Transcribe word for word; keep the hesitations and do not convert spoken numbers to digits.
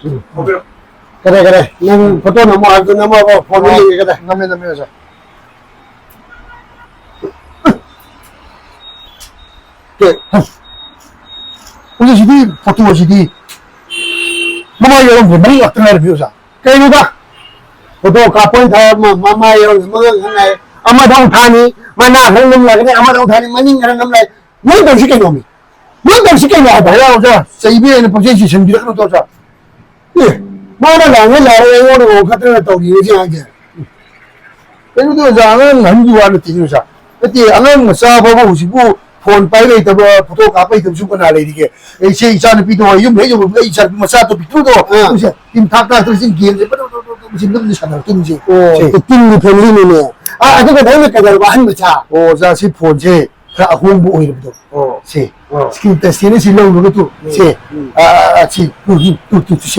ꯎꯝ꯫ ꯀꯗꯥꯏ, ꯀꯗꯥꯏ? ꯅꯪ ꯐꯣꯇꯣ ꯅꯝꯃꯣ ꯍꯥꯏꯕꯗꯨ ꯅꯝꯃꯕꯣ? ꯐꯣꯟꯗ ꯑꯣ, ꯌꯦꯡꯒꯦ, ꯀꯗꯥꯏ? ꯅꯝꯃꯦ, ꯅꯝꯃꯦ, ꯑꯣꯖꯥ꯫ ꯑꯦ, ꯑꯣꯖꯥ, ꯁꯤꯗꯤ ꯐꯣꯇꯣꯁꯤꯗꯤ ꯃꯃꯥ ꯌꯥꯎꯔꯝꯗ꯭ꯔꯦ, ꯃꯔꯤ ꯉꯥꯛꯇ ꯉꯥꯏꯔꯝꯃꯤ, ꯑꯣꯖꯥ꯫ ꯀꯩꯅꯣꯗ? ꯐꯣꯇꯣ ꯀꯥꯞꯄ ꯑꯣꯏꯅ ꯊꯥꯔꯛꯄ, ꯃꯃꯥ ꯌꯥꯎꯔꯝꯗ꯭ꯔꯦ, ꯃꯉꯛ ꯈꯛ ꯉꯥꯏꯔꯦ꯫ ꯑꯃꯗ ꯑꯃꯨꯛ ꯊꯥꯅꯤ, ꯃꯅꯥ ꯈꯔ ꯅꯝ ꯂꯥꯛꯀꯅꯤ, ꯑꯃꯗ ꯑꯃꯨꯛ ꯊꯥꯅꯤ, ꯃꯅꯤꯡ ꯈꯔ ꯅꯝ ꯂꯥꯛꯑꯦ꯫ ꯅꯣꯏ ꯇꯧꯔꯤꯁꯤ ꯀꯩꯅꯣꯃꯤ? ꯅꯣꯏ ꯇꯧꯔꯤꯁꯤ ꯀꯩꯅꯣ ꯍꯥꯏꯕ? ꯍꯦꯔꯥ ꯑꯣꯖꯥ, ꯆꯩꯕꯤ ꯑꯣꯏꯅ ꯄꯪꯆꯩ ꯆꯩꯁꯟꯕꯤꯔꯛꯀꯅꯨ ꯑꯣꯖꯥ꯫ ꯑꯦ, ꯃꯥꯅ ꯂꯥꯡꯉꯦ ꯂꯥꯎꯔꯦ, ꯑꯩꯉꯣꯟꯗ ꯉꯥꯎꯈꯠꯇꯅ ꯇꯧꯔꯤꯅꯦ ꯁꯤ ꯑꯉꯥꯡꯁꯦ꯫ ꯀꯩꯅꯣꯗ ꯑꯣꯖꯥ, ꯑꯉꯥꯡ ꯑꯍꯟꯒꯤ ꯋꯥ ꯅꯠꯇꯦꯅꯦ ꯑꯣꯖꯥ꯫ ꯅꯠꯇꯦ, ꯑꯉꯥꯡ ꯃꯆꯥ ꯐꯥꯎꯕ ꯍꯧꯖꯤꯛꯄꯨ ꯐꯣꯟ ꯄꯥꯏꯕ ꯍꯩꯇꯕ, ꯐꯣꯇꯣ ꯀꯥꯞꯄ ꯍꯩꯇꯕꯁꯨ ꯀꯅꯥ ꯂꯩꯔꯤꯒꯦ? ꯑꯩ ꯏꯆꯦ ꯏꯆꯥꯅꯨꯄꯤꯗꯣ ꯌꯨꯝ ꯍꯦꯛ ꯌꯧꯕꯒ ꯑꯩ ꯏꯆꯥꯅꯨꯄꯤ ꯃꯆꯥꯗꯣ ꯄꯤꯛꯇ꯭ꯔꯨꯗꯣ, ꯑꯥ꯫ ꯃꯣꯏꯁꯦ ꯇꯤꯝ ꯊꯥꯛ ꯊꯥꯛꯇꯅ ꯁꯤ ꯒꯦꯝꯁꯦ ꯕꯗ ꯕꯗ ꯕꯗ ꯕꯗ ꯁꯤ ꯑꯗꯨꯝ ꯁꯥꯟꯅꯔꯛꯇꯣꯏꯅꯤꯁꯦ꯫ ꯑꯣ, ꯁꯦ꯫ ꯑꯦꯛꯇꯤꯡꯒꯤ ꯐꯦꯃꯤꯂꯤꯅꯤꯅꯦ꯫ ꯑꯥ, ꯑꯗꯨꯒ ꯅꯪꯅ ꯀꯩꯗꯧꯔꯕ ꯑꯍꯟ ꯃꯆꯥ? ꯑꯣ, ꯑꯣꯖꯥ, ꯁꯤ ꯐꯣꯟꯁꯦ ꯈꯔ ꯑꯍꯣꯡꯕ ꯑꯣꯏꯔꯕꯗꯣ꯫ ꯑꯣ꯫ ꯁꯦ꯫ ꯑꯣ꯫ ꯁ꯭ꯀꯔꯤꯟ ꯇꯆ ꯁꯦ ꯁꯤ ꯂꯧꯔꯒ ꯇꯨ꯫ ꯎꯝ꯫ ꯁꯦ꯫ ꯎꯝ꯫ ꯑꯥ, ꯑꯥ, ꯑꯥ, ꯁꯤ꯫ ꯇꯨ, ꯇꯨ, ꯇꯨ, ꯇꯨ, ꯇꯨ, ꯁꯦ꯫